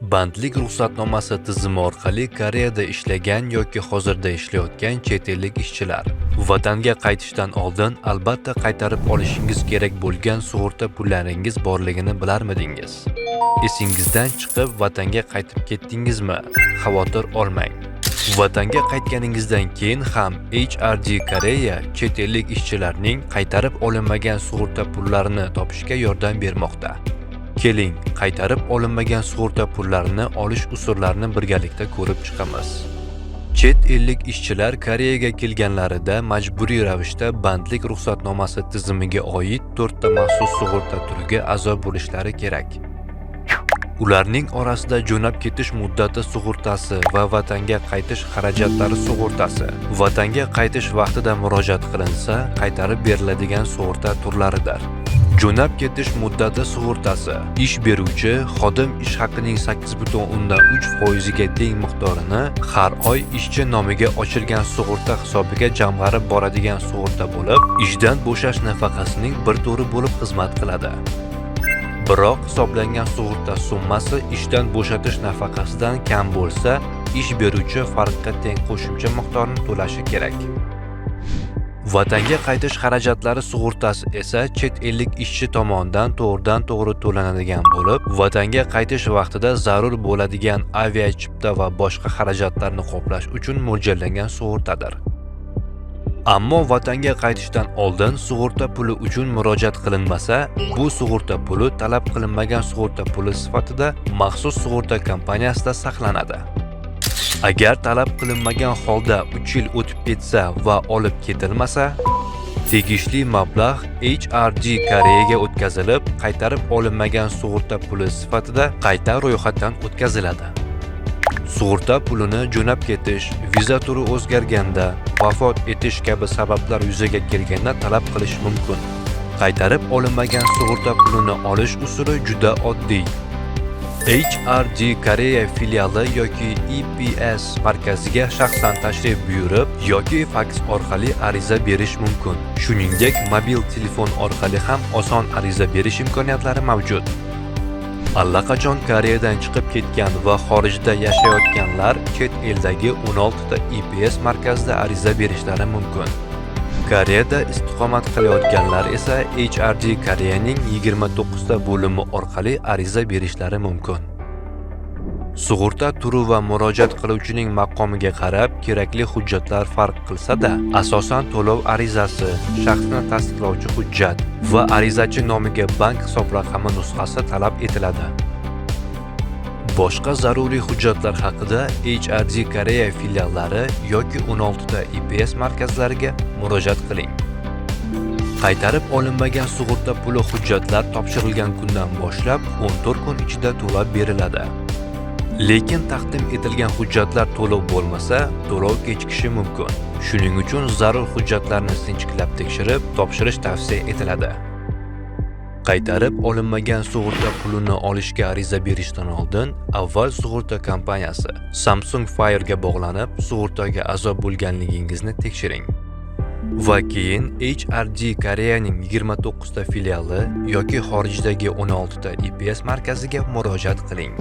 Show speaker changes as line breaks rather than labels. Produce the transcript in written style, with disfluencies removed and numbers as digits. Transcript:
Bandlik ruxsatnomasi tizimi orqali Koreyada ishlagan yoki hozirda ishlayotgan chet ellik ishchilar vatanga qaytishdan oldin albatta qaytarib olishingiz kerak bo'lgan sug'urta pullaringiz borligini bilarmidingiz? Esingizdan chiqib vatanga qaytib ketdingizmi? Xavotir olmang. Vatanga qaytganingizdan keyin ham HRD Koreya chet ellik ishchilarning qaytarib olinmagan sug'urta pullarini topishga yordam bermoqda. Keling, qaytarib olinmagan sug'urta pullarini olish usullarini birgalikda ko'rib chiqamiz. Chet ellik ishchilar Koreyaga kelganlarida majburiy ravishda bandlik ruxsatnomasi tizimiga oid to'rtta maxsus sug'urta turiga a'zo bo'lishlari kerak. Ularning orasida jo'nab ketish muddati sug'urtasi va vatanga qaytish xarajatlari sug'urtasi, vatanga qaytish vaqtida murojaat qilinsa, qaytarib beriladigan sug'urta turlaridir. Jo'nab ketish muddati sug'urtasi: ish beruvchi xodim ish haqining 8,3 foiziga teng miqdorini har oy ishchi nomiga ochilgan sug'urta hisobiga jamg'arib boradigan sug'urta bo'lib, ishdan bo'shash nafaqasining bir turi bo'lib xizmat qiladi. Biroq hisoblangan sug'urta summasi ishdan bo'shatish nafaqasidan kam bo'lsa, ish beruvchi farqqa teng qo'shimcha miqdorni to'lashi kerak. Vatanga qaytish xarajatlari sug'urtasi esa chet ellik ishchi tomonidan to'g'ridan-to'g'ri to'lanadigan bo'lib, vatanga qaytish vaqtida zarur bo'ladigan aviachipta va boshqa xarajatlarni qoplash uchun mo'ljallangan sug'urtadir. Ammo vatanga qaytishdan oldin sug'urta puli uchun murojaat qilinmasa, bu sug'urta puli talab qilinmagan sug'urta puli sifatida maxsus sug'urta kompaniyasida saqlanadi. Agar talab qilinmagan holda 3 yil o'tib ketsa va olib ketilmasa, tegishli mablag' HRD Koreyaga o'tkazilib, qaytarib olinmagan sug'urta puli sifatida qayta ro'yxatdan o'tkaziladi. Sug'urta pulini jo'nab ketish, viza turi o'zgarganda, vafot etish kabi sabablar yuzaga kelganda talab qilish mumkin. Qaytarib olinmagan sug'urta pulini olish usuli juda oddiy. HRD Koreya filiali yoki EPS markaziga shaxsan tashrif buyurib yoki faks orqali ariza berish mumkin. Shuningdek, mobil telefon orqali ham oson ariza berish imkoniyatlari mavjud. Allaqachon Koreyadan chiqib ketgan va xorijda yashayotganlar chet eldagi 16 ta EPS markazida ariza berishlari mumkin. Koreyada istiqomat qilayotganlar esa HRD Koreyaning 29 ta bo'limi orqali ariza berishlari mumkin. Sug'urta turi va murojaat qiluvchining maqomiga qarab kerakli hujjatlar farq qilsa-da, asosan to'lov arizasi, shaxsni tasdiqlovchi hujjat va arizachi nomiga bank hisob raqami nusxasi talab etiladi. Boshqa zaruriy hujjatlar haqida HRD Koreya filiallari yoki 16 ta EPS markazlariga murojaat qiling. Qaytarib olinmagan sug'urta puli hujjatlar topshirilgan kundan boshlab 14 kun ichida to'lab beriladi. Lekin taqdim etilgan hujjatlar to'liq bo'lmasa, to'lov kechikishi mumkin. Shuning uchun zarur hujjatlarni sinchiklab tekshirib, topshirish tavsiya etiladi. Qaytarib olinmagan sug'urta pulini olishga ariza berishdan oldin avval sug'urta kompaniyasi Samsung Fire'ga bog'lanib, sug'urtaga a'zo bo'lganligingizni tekshiring. Va keyin HRD Koreyaning 29 ta filiali yoki xorijdagi 16 ta EPS markaziga murojaat qiling.